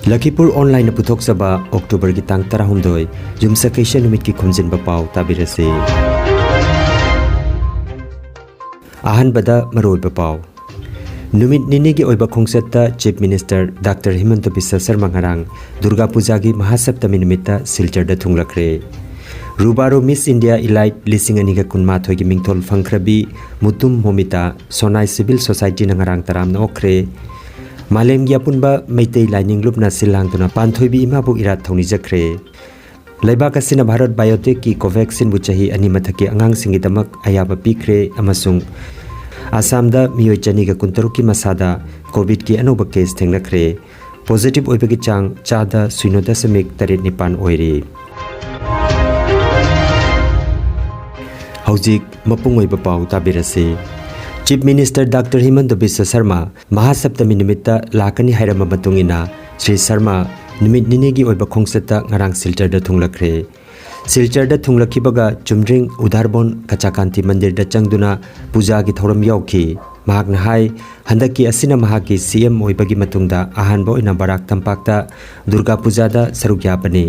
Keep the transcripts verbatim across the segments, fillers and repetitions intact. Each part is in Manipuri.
ꯂꯈꯤꯄꯨꯔ ꯑꯣꯟꯂꯥꯏꯟꯅ ꯄꯨꯊꯣꯛꯆꯕ ꯑꯣꯛꯇꯣꯕꯔꯒꯤ ꯇꯥꯡ ꯇꯔꯥꯍꯨꯝꯗꯣꯏ, ꯌꯨꯝꯁꯀꯩꯁ ꯅꯨꯃꯤꯠꯀꯤ ꯈꯣꯝꯖꯤꯟꯕ ꯄꯥꯎ ꯇꯥꯕꯤꯔꯁꯤ꯫ ꯑꯍꯥꯟꯕꯗ ꯃꯔꯨꯑꯣꯏꯕ ꯄꯥꯎ꯫ ꯅꯨꯃꯤꯠ ꯅꯤꯅꯤꯒꯤ ꯑꯣꯏꯕ ꯈꯣꯡꯆꯠꯇ chief minister doctor ꯍꯤꯃꯟꯇ Visva Sharma ꯉꯔꯥꯡ ꯗꯨꯔꯒꯥ ꯄꯨꯖꯥꯒꯤ ꯃꯍꯥꯁꯞꯇꯃꯤ ꯅꯨꯃꯤꯠꯇ ꯁꯤꯜꯆꯔꯗ ꯊꯨꯡꯂꯈ꯭ꯔꯦ꯫ ꯔꯨꯕꯥꯔꯨ ꯃꯤꯁ ꯏꯟꯗꯤꯌꯥ ꯏꯂꯥꯏꯠ ꯂꯤꯁꯤꯡ ꯑꯅꯤꯒ ꯀꯨꯟꯃꯥꯊꯣꯏꯒꯤ ꯃꯤꯡꯊꯣꯜ ꯐꯪꯈ꯭ꯔꯕꯤ ꯃꯨꯇꯨꯝ ꯃꯣꯃꯤꯇꯥ ꯁꯣꯅꯥꯏ ꯁꯤꯚꯤꯜ ꯁꯣꯁꯥꯏꯇꯤꯅ ꯉꯔꯥꯡ ꯇꯔꯥꯝꯅ ꯑꯣꯛꯈ꯭ꯔꯦ꯫ ꯃꯥꯂꯦꯝꯒꯤ ꯑꯄꯨꯟꯕ ꯃꯩꯇꯩ ꯂꯥꯏꯅꯤꯡ ꯂꯨꯞꯅ ꯁꯤꯜ ꯂꯥꯡꯗꯨꯅ ꯄꯥꯟꯊꯣꯏꯕꯤ ꯏꯃꯥꯕꯨ ꯏꯔꯥꯠ ꯊꯧꯅꯤꯖꯈ꯭ꯔꯦ꯫ ꯂꯩꯕꯥꯛ ꯑꯁꯤꯅ ꯚꯥꯔꯠ ꯕꯥꯌꯣꯇꯦꯛꯀꯤ ꯀꯣꯚꯦꯛꯁꯤꯟꯕꯨ ꯆꯍꯤ ꯑꯅꯤ ꯃꯊꯛꯀꯤ ꯑꯉꯥꯡꯁꯤꯡꯒꯤꯗꯃꯛ ꯑꯌꯥꯕ ꯄꯤꯈ꯭ꯔꯦ ꯑꯃꯁꯨꯡ ꯑꯁꯥꯝꯗ ꯃꯤꯑꯣꯏ ꯆꯅꯤꯒ ꯀꯨꯟꯇꯔꯨꯛꯀꯤ ꯃꯁꯥꯗ ꯀꯣꯚꯤꯗꯀꯤ ꯑꯅꯧꯕ ꯀꯦꯁ ꯊꯦꯡꯅꯈ꯭ꯔꯦ꯫ ꯄꯣꯖꯤꯇꯤꯚ ꯑꯣꯏꯕꯒꯤ ꯆꯥꯡ ꯆꯥꯗ ꯁꯤꯅꯣ ꯗꯁꯃꯤꯛ ꯇꯔꯦꯠ ꯅꯤꯄꯥꯟ ꯑꯣꯏꯔꯤ꯫ ꯍꯧꯖꯤꯛ ꯃꯄꯨꯡ ꯑꯣꯏꯕ ꯄꯥꯎ ꯇꯥꯕꯤꯔꯁꯤ꯫ Chief minister doctor ꯍꯤꯃꯟꯇ Visva Sharma ꯃꯍꯥꯁꯞꯇꯃꯤ ꯅꯨꯃꯤꯠꯇ ꯂꯥꯛꯀꯅꯤ ꯍꯥꯏꯔꯝꯕ ꯃꯇꯨꯡ ꯏꯟꯅ ꯁ꯭ꯔꯤ ꯁꯔꯃ ꯅꯨꯃꯤꯠ ꯅꯤꯅꯤꯒꯤ ꯑꯣꯏꯕ ꯈꯣꯡꯆꯠꯇ ꯉꯔꯥꯡ ꯁꯤꯜꯆꯔꯗ ꯊꯨꯡꯂꯛꯈ꯭ꯔꯦ꯫ ꯁꯤꯜꯆꯔꯗ ꯊꯨꯡꯂꯛꯈꯤꯕꯒ ꯆꯨꯝꯗ꯭ꯔꯤꯡ ꯎꯙꯥꯔꯕꯣꯟ ꯀꯆꯥꯀꯥꯟꯇꯤ ꯃꯟꯗꯤꯔꯗ ꯆꯪꯗꯨꯅ ꯄꯨꯖꯥꯒꯤ ꯊꯧꯔꯝ ꯌꯥꯎꯈꯤ꯫ ꯃꯍꯥꯛꯅ ꯍꯥꯏ, ꯍꯟꯗꯛꯀꯤ ꯑꯁꯤꯅ ꯃꯍꯥꯛꯀꯤ ꯁꯤ ꯑꯦꯝ ꯑꯣꯏꯕꯒꯤ ꯃꯇꯨꯡꯗ ꯑꯍꯥꯟꯕ ꯑꯣꯏꯅ ꯕꯔꯥꯛ ꯇꯝꯄꯥꯛꯇ ꯗꯨꯔꯒꯥ ꯄꯨꯖꯥꯗ ꯁꯔꯨꯛ ꯌꯥꯕꯅꯤ꯫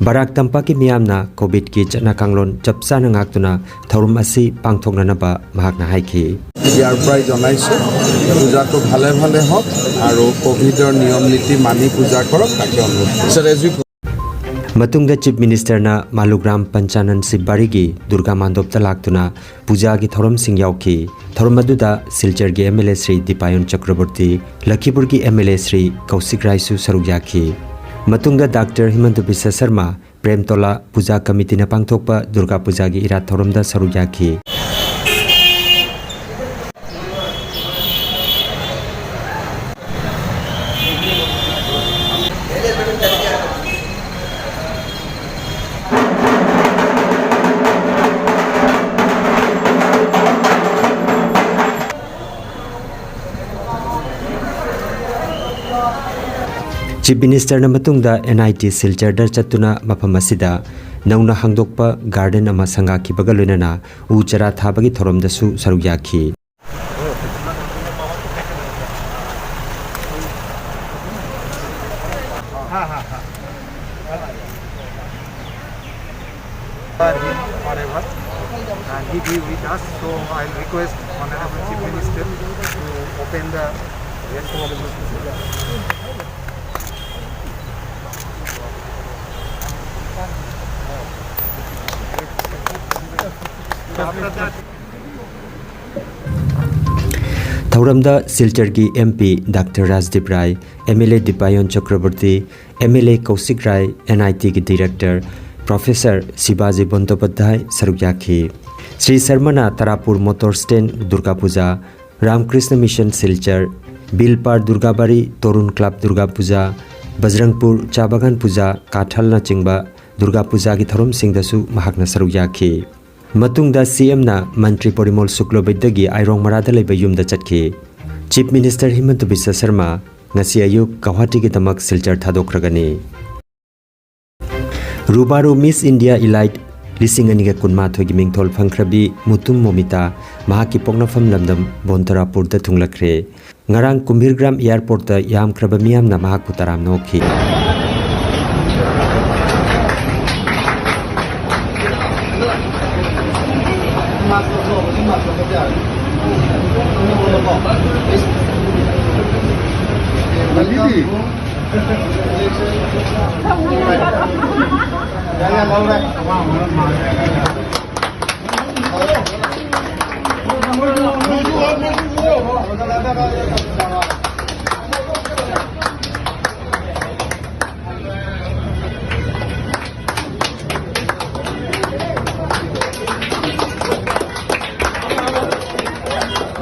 ꯕꯔꯥꯛ ꯇꯝꯄꯥꯛꯀꯤ ꯃꯤꯌꯥꯝꯅ ꯀꯣꯚꯤꯗꯀꯤ ꯆꯠꯅ ꯀꯥꯡꯂꯣꯟ ꯆꯞ ꯆꯥꯅ ꯉꯥꯛꯇꯨꯅ ꯊꯧꯔꯝ ꯑꯁꯤ ꯄꯥꯡꯊꯣꯛꯅꯅꯕ ꯃꯍꯥꯛꯅ ꯍꯥꯏꯈꯤ꯫ ইয়াৰ পৰাই জনাইছোঁ, পূজাটো ভালে ভালে হওক আৰু কভিডৰ নিয়ম নীতি মানি পূজা কৰক, তাকে অনুৰোধ কৰিছোঁ। Sir, as we ꯃꯇꯨꯡꯗ ꯆꯤꯐ ꯃꯤꯅꯤꯁꯇꯔꯅ ꯃꯥꯂꯨꯒ꯭ꯔꯥꯝ ꯄꯟꯆꯥꯅꯟ ꯁꯤꯕ ꯕꯥꯔꯤꯒꯤ ꯗꯨꯔꯒꯥ ꯃꯥꯟꯗꯣꯞꯇ ꯂꯥꯛꯇꯨꯅ ꯄꯨꯖꯥꯒꯤ ꯊꯧꯔꯝꯁꯤꯡ ꯌꯥꯎꯈꯤ꯫ ꯊꯧꯔꯝ ꯑꯗꯨꯗ ꯁꯤꯜꯆꯔꯒꯤ M L A Shri Dipayan Chakraborty, ꯂꯈꯤꯄꯨꯔꯒꯤ M L A Shri Kaushik ꯔꯥꯏꯁꯨ ꯁꯔꯨꯛ ꯌꯥꯈꯤ꯫ ꯃꯇꯨꯡꯗ ꯗꯥꯛꯇꯔ ꯍꯤꯃꯟꯇ ꯕꯤꯁ꯭ꯋ ꯁꯔꯃ ꯄ꯭ꯔꯦꯝꯇꯣꯂꯥ ꯄꯨꯖꯥ ꯀꯃꯤꯇꯤꯅ ꯄꯥꯡꯊꯣꯛꯄ ꯗꯨꯔꯒꯥ ꯄꯨꯖꯥꯒꯤ ꯏꯔꯥꯠ ꯊꯧꯔꯝꯗ ꯁꯔꯨꯛ ꯌꯥꯈꯤ꯫ ꯆꯤꯐ ꯃꯤꯅꯤꯁꯇꯔꯅ ꯃꯇꯨꯡꯗ ꯑꯦꯟ ꯑꯥꯏ ꯇꯤ ꯁꯤꯜꯆꯔꯗ ꯆꯠꯇꯨꯅ ꯃꯐꯝ ꯑꯁꯤꯗ ꯅꯧꯅ ꯍꯥꯡꯗꯣꯛꯄ ꯒꯥꯔꯗꯦꯟ ꯑꯃ ꯁꯪꯒꯥꯈꯤꯕꯒ ꯂꯣꯏꯅꯅ ꯎ ꯆꯥꯔꯥ ꯊꯥꯕꯒꯤ ꯊꯧꯔꯝꯗꯁꯨ ꯁꯔꯨꯛ ꯌꯥꯈꯤ꯫ And he be with us, so I request Honorable Chief Minister to open the rainbow. After that, ꯊꯧꯔꯝꯗ ꯁꯤꯜꯆꯔꯒꯤ M P doctor Rajdeep Rai, M L A Dipayan Chakraborty, M L A Kaushik Rai, N I ꯇꯤꯒꯤ ꯗꯤꯔꯦꯛꯇꯔ ꯄ꯭ꯔꯣꯐꯦꯁꯔ ꯁꯤꯕꯥꯖꯤ ꯕꯟꯗꯣꯄꯥꯙ꯭ꯌꯥꯏ ꯁꯔꯨꯛ ꯌꯥꯈꯤ꯫ ꯁ꯭ꯔꯤ ꯁꯔꯃꯅ Tarapur motor stand Durga Puja, Ramakrishna mission Silchar, Bilpar Durgabari Tarun club Durga Puja, Bajrangpur ꯆꯥ ꯕꯥꯒꯥꯟ ꯄꯨꯖꯥ ꯀꯥꯊꯜꯅꯆꯤꯡꯕ ꯗꯨꯔꯒꯥ ꯄꯨꯖꯥꯒꯤ ꯊꯧꯔꯝꯁꯤꯡꯗꯁꯨ ꯃꯍꯥꯛꯅ ꯁꯔꯨꯛ ꯌꯥꯈꯤ꯫ ꯃꯇꯨꯡꯗ ꯁꯤ ꯑꯦꯝꯅ ꯃꯟꯇ꯭ꯔꯤ ꯄꯣꯔꯤꯃꯣꯜ ꯁꯨꯀ꯭ꯂꯣꯕꯩꯗꯒꯤ ꯑꯥꯏꯔꯣꯡ ꯃꯔꯥꯗ ꯂꯩꯕ ꯌꯨꯝꯗ ꯆꯠꯈꯤ꯫ ꯆꯤꯐ ꯃꯤꯅꯤꯁꯇꯔ ꯍꯤꯃꯟꯇ ꯕꯤꯁ꯭ꯋ ꯁꯔꯃ ꯉꯁꯤ ꯑꯌꯨꯛ ꯒꯧꯍꯥꯇꯤꯒꯤꯗꯃꯛ ꯁꯤꯜꯆꯔ ꯊꯥꯗꯣꯛꯈ꯭ꯔꯒꯅꯤ꯫ ꯔꯨꯕꯥꯔꯨ ꯃꯤꯁ ꯏꯟꯗꯤꯌꯥ ꯏꯂꯥꯏꯠ ꯂꯤꯁꯤꯡ ꯑꯅꯤꯒ ꯀꯨꯟꯃꯥꯊꯣꯏꯒꯤ ꯃꯤꯡꯊꯣꯜ ꯐꯪꯈ꯭ꯔꯕꯤ ꯃꯨꯇꯨꯝ ꯃꯣꯃꯤꯇꯥ ꯃꯍꯥꯛꯀꯤ ꯄꯣꯛꯅꯐꯝ ꯂꯝꯗꯝ ꯕꯣꯟꯇꯔꯥꯄꯨꯔꯗ ꯊꯨꯡꯂꯈ꯭ꯔꯦ꯫ ꯉꯔꯥꯡ ꯀꯨꯝꯚꯤꯔꯒ꯭ꯔꯥꯝ ꯑꯦꯌꯔꯄꯣꯔꯠꯇ ꯌꯥꯝꯈ꯭ꯔꯕ ꯃꯤꯌꯥꯝꯅ ꯃꯍꯥꯛꯄꯨ ꯇꯔꯥꯝꯅ ꯑꯣꯛꯈꯤ꯫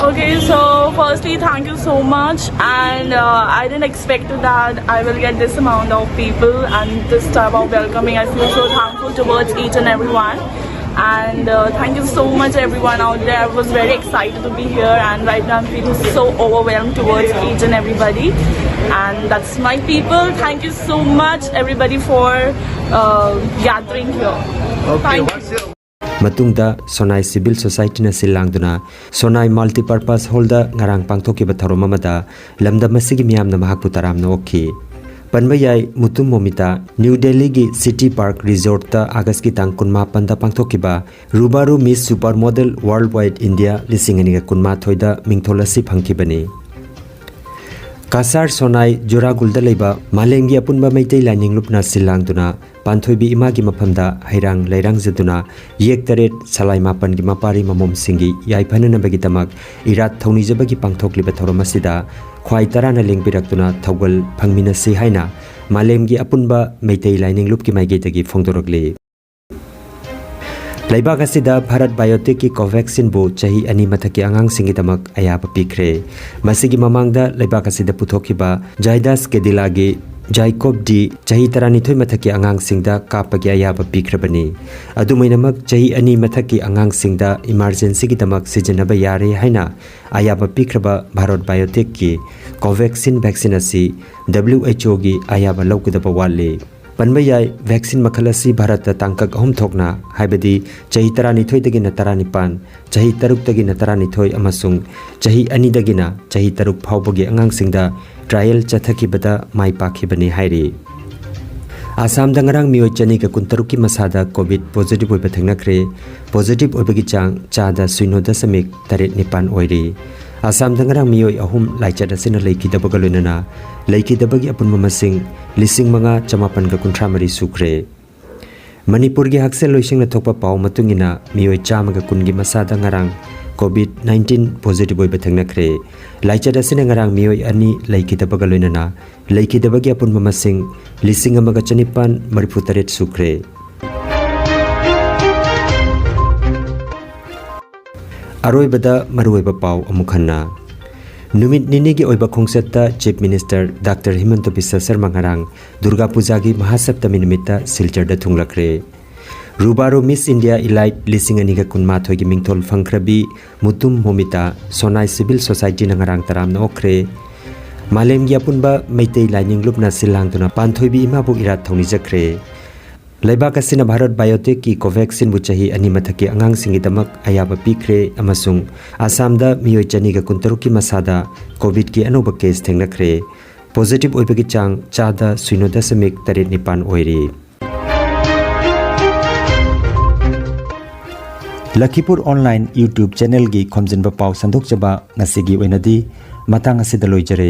Okay, so firstly, thank you so much, and uh, I didn't expect that I will get this amount of people and this type of welcoming. I feel so thankful towards each and everyone, and uh, thank you so much, everyone out there. I was very excited to be here, and right now I'm feeling so overwhelmed towards each and everybody, and that's my people. Thank you so much, everybody, for uh, gathering here. Thank you. ꯃꯇꯨꯡꯗ ꯁꯣꯅꯥꯏ ꯁꯤꯚꯤꯜ ꯁꯣꯁꯥꯏꯇꯤꯅ ꯁꯤꯜ ꯂꯥꯡꯗꯨꯅ ꯁꯣꯅꯥꯏ ꯃꯜꯇꯤꯄꯔꯄꯁ ꯍꯣꯜꯗ ꯉꯔꯥꯡ ꯄꯥꯡꯊꯣꯛꯈꯤꯕ ꯊꯧꯔꯝ ꯑꯃꯗ ꯂꯝꯗꯝ ꯑꯁꯤꯒꯤ ꯃꯤꯌꯥꯝꯅ ꯃꯍꯥꯛꯄꯨ ꯇꯔꯥꯝꯅ ꯑꯣꯛꯈꯤ꯫ ꯄꯟꯕ ꯌꯥꯏ, ꯃꯨꯇꯨꯝ ꯃꯣꯃꯤꯇꯥ ꯅ꯭ꯌꯨ ꯗꯦꯜꯂꯤꯒꯤ ꯁꯤꯇꯤ ꯄꯥꯔꯛ ꯔꯤꯖꯣꯔꯠꯇ ꯑꯥꯒꯁꯀꯤ ꯇꯥꯡ ꯀꯨꯟꯃꯥꯄꯟꯗ ꯄꯥꯡꯊꯣꯛꯈꯤꯕ ꯔꯨꯕꯥꯔꯨ ꯃꯤꯁ ꯁꯨꯄꯔ ꯃꯣꯗꯦꯜ ꯋꯥꯔꯜ ꯋꯥꯏꯗ ꯏꯟꯗꯤꯌꯥ ꯂꯤꯁꯤꯡ ꯑꯅꯤꯒ ꯀꯨꯟꯃꯥꯊꯣꯏꯗ ꯃꯤꯡꯊꯣꯜ ꯑꯁꯤ ꯐꯪꯈꯤꯕꯅꯤ꯫ ꯀꯁꯥꯔ ꯁꯣꯅꯥꯏ ꯖꯨꯔꯥꯒꯨꯜꯗ ꯂꯩꯕ ꯃꯥꯂꯦꯝꯒꯤ ꯑꯄꯨꯟꯕ ꯃꯩꯇꯩ ꯂꯥꯏꯅꯤꯡ ꯂꯨꯞꯅ ꯁꯤꯜ ꯂꯥꯡꯗꯨꯅ ꯄꯥꯟꯊꯣꯏꯕꯤ ꯏꯃꯥꯒꯤ ꯃꯐꯝꯗ ꯍꯩꯔꯥꯡ ꯂꯩꯔꯥꯡꯖꯗꯨꯅ ꯌꯦꯛ ꯇꯔꯦꯠ ꯁꯂꯥꯏ ꯃꯥꯄꯟꯒꯤ ꯃꯄꯥꯔꯤ ꯃꯃꯣꯝꯁꯤꯡꯒꯤ ꯌꯥꯏꯐꯅꯅꯕꯒꯤꯗꯃꯛ ꯏꯔꯥꯠ ꯊꯧꯅꯤꯖꯕꯒꯤ ꯄꯥꯡꯊꯣꯛꯂꯤꯕ ꯊꯧꯔꯝ ꯑꯁꯤꯗ ꯈ꯭ꯋꯥꯏ ꯇꯔꯥꯅ ꯂꯦꯡꯕꯤꯔꯛꯇꯨꯅ ꯊꯧꯒꯜ ꯐꯪꯃꯤꯟꯅꯁꯤ ꯍꯥꯏꯅ ꯃꯥꯂꯦꯝꯒꯤ ꯑꯄꯨꯟꯕ ꯃꯩꯇꯩ ꯂꯥꯏꯅꯤꯡ ꯂꯨꯞꯀꯤ ꯃꯥꯏꯀꯩꯗꯒꯤ ꯐꯣꯡꯗꯣꯔꯛꯂꯤ꯫ ꯂꯩꯕꯥꯛ ꯑꯁꯤꯗ ꯚꯥꯔꯠ ꯕꯥꯏꯑꯣꯇꯦꯛꯀꯤ ꯀꯣꯚꯦꯛꯁꯤꯟꯕꯨ ꯆꯍꯤ ꯑꯅꯤ ꯃꯊꯛꯀꯤ ꯑꯉꯥꯡꯁꯤꯡꯒꯤꯗꯃꯛ ꯑꯌꯥꯕ ꯄꯤꯈ꯭ꯔꯦ꯫ ꯃꯁꯤꯒꯤ ꯃꯃꯥꯡꯗ ꯂꯩꯕꯥꯛ ꯑꯁꯤꯗ ꯄꯨꯊꯣꯛꯈꯤꯕ ꯖꯥꯏꯗꯥꯁ ꯀꯦꯗꯤꯂꯥꯒꯤ ꯖꯥꯏꯀꯣꯞ ꯗꯤ ꯆꯍꯤ ꯇꯔꯥꯅꯤꯊꯣꯏ ꯃꯊꯛꯀꯤ ꯑꯉꯥꯡꯁꯤꯡꯗ ꯀꯥꯞꯄꯒꯤ ꯑꯌꯥꯕ ꯄꯤꯈ꯭ꯔꯕꯅꯤ꯫ ꯑꯗꯨꯝ ꯑꯣꯏꯅꯃꯛ, ꯆꯍꯤ ꯑꯅꯤ ꯃꯊꯛꯀꯤ ꯑꯉꯥꯡꯁꯤꯡꯗ ꯏꯃꯥꯔꯖꯦꯟꯁꯤꯒꯤꯗꯃꯛ ꯁꯤꯖꯤꯟꯅꯕ ꯌꯥꯔꯦ ꯍꯥꯏꯅ ꯑꯌꯥꯕ ꯄꯤꯈ꯭ꯔꯕ ꯚꯥꯔꯠ ꯕꯥꯏꯑꯣꯇꯦꯛꯀꯤ ꯀꯣꯚꯦꯛꯁꯤꯟ ꯚꯦꯛꯁꯤꯟ ꯑꯁꯤ ꯗꯕ꯭ꯂꯤꯎ ꯑꯩꯆ ꯑꯣꯒꯤ ꯑꯌꯥꯕ ꯂꯧꯒꯗꯕ ꯋꯥꯠꯂꯤ꯫ ꯄꯟꯕ ꯌꯥꯏ, ꯚꯦꯛꯁꯤꯟ ꯃꯈꯜ ꯑꯁꯤ ꯚꯥꯔꯠꯇ ꯇꯥꯡꯀꯛ ꯑꯍꯨꯝ ꯊꯣꯛꯅ, ꯍꯥꯏꯕꯗꯤ ꯆꯍꯤ ꯇꯔꯥꯅꯤꯊꯣꯏꯗꯒꯤꯅ ꯇꯔꯥꯅꯤꯄꯥꯟ, ꯆꯍꯤ ꯇꯔꯨꯛꯇꯒꯤꯅ ꯇꯔꯥꯅꯤꯊꯣꯏ ꯑꯃꯁꯨꯡ ꯆꯍꯤ ꯑꯅꯤꯗꯒꯤꯅ ꯆꯍꯤ ꯇꯔꯨꯛ ꯐꯥꯎꯕꯒꯤ ꯑꯉꯥꯡꯁꯤꯡꯗ ꯇ꯭ꯔꯥꯌꯦꯜ ꯆꯠꯊꯈꯤꯕꯗ ꯃꯥꯏ ꯄꯥꯛꯈꯤꯕꯅꯤ ꯍꯥꯏꯔꯤ꯫ ꯑꯁꯥꯝꯗ ꯉꯔꯥꯡ ꯃꯤꯑꯣꯏ ꯆꯅꯤꯒ ꯀꯨꯟꯇꯔꯨꯛꯀꯤ ꯃꯁꯥꯗ ꯀꯣꯚꯤꯗ ꯄꯣꯖꯤꯇꯤꯚ ꯑꯣꯏꯕ ꯊꯦꯡꯅꯈ꯭ꯔꯦ꯫ ꯄꯣꯖꯤꯇꯤꯚ ꯑꯣꯏꯕꯒꯤ ꯆꯥꯡ ꯆꯥꯗ ꯁꯤꯅꯣ ꯗꯁꯃꯤꯛ ꯇꯔꯦꯠ ꯅꯤꯄꯥꯟ ꯑꯣꯏꯔꯤ꯫ ꯑꯁꯥꯝꯗ ꯉꯔꯥꯡ ꯃꯤꯑꯣꯏ ꯑꯍꯨꯝ ꯂꯥꯏꯆꯠ ꯑꯁꯤꯅ ꯂꯩꯈꯤꯗꯕꯒ ꯂꯣꯏꯅꯅ ꯂꯩꯈꯤꯗꯕꯒꯤ ꯑꯄꯨꯟꯕ ꯃꯁꯤꯡ ꯂꯤꯁꯤꯡ ꯃꯉꯥ ꯆꯃꯥꯄꯟꯒ ꯀꯨꯟꯊ꯭ꯔꯥ ꯃꯔꯤ ꯁꯨꯈ꯭ꯔꯦ꯫ ꯃꯅꯤꯄꯨꯔꯒꯤ ꯍꯛꯁꯦꯜ ꯂꯣꯏꯁꯪꯅ ꯊꯣꯛꯄ ꯄꯥꯎ ꯃꯇꯨꯡ ꯏꯟꯅ, ꯃꯤꯑꯣꯏ ꯆꯥꯝꯃꯒ ꯀꯨꯟꯒꯤ ꯃꯁꯥꯗ ꯉꯔꯥꯡ ꯀꯣꯚꯤꯗ ꯅꯥꯏꯟꯇꯤꯟ ꯄꯣꯖꯤꯇꯤꯚ ꯑꯣꯏꯕ ꯊꯦꯡꯅꯈ꯭ꯔꯦ꯫ ꯂꯥꯏꯆꯠ ꯑꯁꯤꯅ ꯉꯔꯥꯡ ꯃꯤꯑꯣꯏ ꯑꯅꯤ ꯂꯩꯈꯤꯗꯕꯒ ꯂꯣꯏꯅꯅ ꯂꯩꯈꯤꯗꯕꯒꯤ ꯑꯄꯨꯟꯕ ꯃꯁꯤꯡ ꯂꯤꯁꯤꯡ ꯑꯃꯒ ꯆꯅꯤꯄꯥꯟ ꯃꯔꯤꯐꯨ ꯇꯔꯦꯠ ꯁꯨꯈ꯭ꯔꯦ꯫ ꯑꯔꯣꯏꯕꯗ ꯃꯔꯨꯑꯣꯏꯕ ꯄꯥꯎ ꯑꯃꯨꯛ ꯍꯟꯅ꯫ ꯅꯨꯃꯤꯠ ꯅꯤꯅꯤꯒꯤ ꯑꯣꯏꯕ ꯈꯣꯡꯆꯠꯇ chief minister doctor ꯍꯤꯃꯟꯇ Visva Sharma ꯉꯔꯥꯡ ꯗꯨꯔꯒꯥ ꯄꯨꯖꯥꯒꯤ ꯃꯍꯥꯁꯞꯇꯃꯤ ꯅꯨꯃꯤꯠꯇ ꯁꯤꯜꯆꯔꯗ ꯊꯨꯡꯂꯛꯈ꯭ꯔꯦ꯫ ꯔꯨꯕꯥꯔꯨ ꯃꯤꯁ ꯏꯟꯗꯤꯌꯥ ꯏꯂꯥꯏꯠ ꯂꯤꯁꯤꯡ ꯑꯅꯤꯒ ꯀꯨꯟꯃꯥꯊꯣꯏꯒꯤ ꯃꯤꯡꯊꯣꯜ ꯐꯪꯈ꯭ꯔꯕꯤ ꯃꯨꯇꯨꯝ ꯃꯣꯃꯤꯇꯥ ꯁꯣꯅꯥꯏ ꯁꯤꯚꯤꯜ ꯁꯣꯁꯥꯏꯇꯤꯅ ꯉꯔꯥꯡ ꯇꯔꯥꯝꯅ ꯑꯣꯛꯈ꯭ꯔꯦ꯫ ꯃꯥꯂꯦꯝꯒꯤ ꯑꯄꯨꯟꯕ ꯃꯩꯇꯩ ꯂꯥꯏꯅꯤꯡ ꯂꯨꯞꯅ ꯁꯤꯜ ꯂꯥꯡꯗꯨꯅ ꯄꯥꯟꯊꯣꯏꯕꯤ ꯏꯃꯥꯕꯨ ꯏꯔꯥꯠ ꯊꯧꯅꯤꯖꯈ꯭ꯔꯦ꯫ ꯂꯩꯕꯥꯛ ꯑꯁꯤꯅ ꯚꯥꯔꯠ ꯕꯥꯏꯑꯣꯇꯦꯛꯀꯤ ꯀꯣꯚꯦꯛꯁꯤꯟꯕꯨ ꯆꯍꯤ ꯑꯅꯤ ꯃꯊꯛꯀꯤ ꯑꯉꯥꯡꯁꯤꯡꯒꯤꯗꯃꯛ ꯑꯌꯥꯕ ꯄꯤꯈ꯭ꯔꯦ ꯑꯃꯁꯨꯡ ꯑꯁꯥꯝꯗ ꯃꯤꯑꯣꯏ ꯆꯅꯤꯒ ꯀꯨꯟꯇꯔꯨꯛꯀꯤ ꯃꯁꯥꯗ ꯀꯣꯚꯤꯗꯀꯤ ꯑꯅꯧꯕ ꯀꯦꯁ ꯊꯦꯡꯅꯈ꯭ꯔꯦ꯫ ꯄꯣꯖꯤꯇꯤꯚ ꯑꯣꯏꯕꯒꯤ ꯆꯥꯡ ꯆꯥꯗ ꯁꯤꯅꯣ ꯗꯁꯃꯤꯛ ꯇꯔꯦꯠ ꯅꯤꯄꯥꯟ ꯑꯣꯏꯔꯤ꯫ ꯂꯈꯤꯄꯨꯔ ꯑꯣꯟꯂꯥꯏꯟ YouTube ꯆꯦꯅꯦꯜꯒꯤ ꯈꯣꯝꯖꯤꯟꯕ ꯄꯥꯎ ꯁꯟꯗꯣꯛꯆꯕ ꯉꯁꯤꯒꯤ ꯑꯣꯏꯅꯗꯤ ꯃꯇꯥꯡ ꯑꯁꯤꯗ ꯂꯣꯏꯖꯔꯦ꯫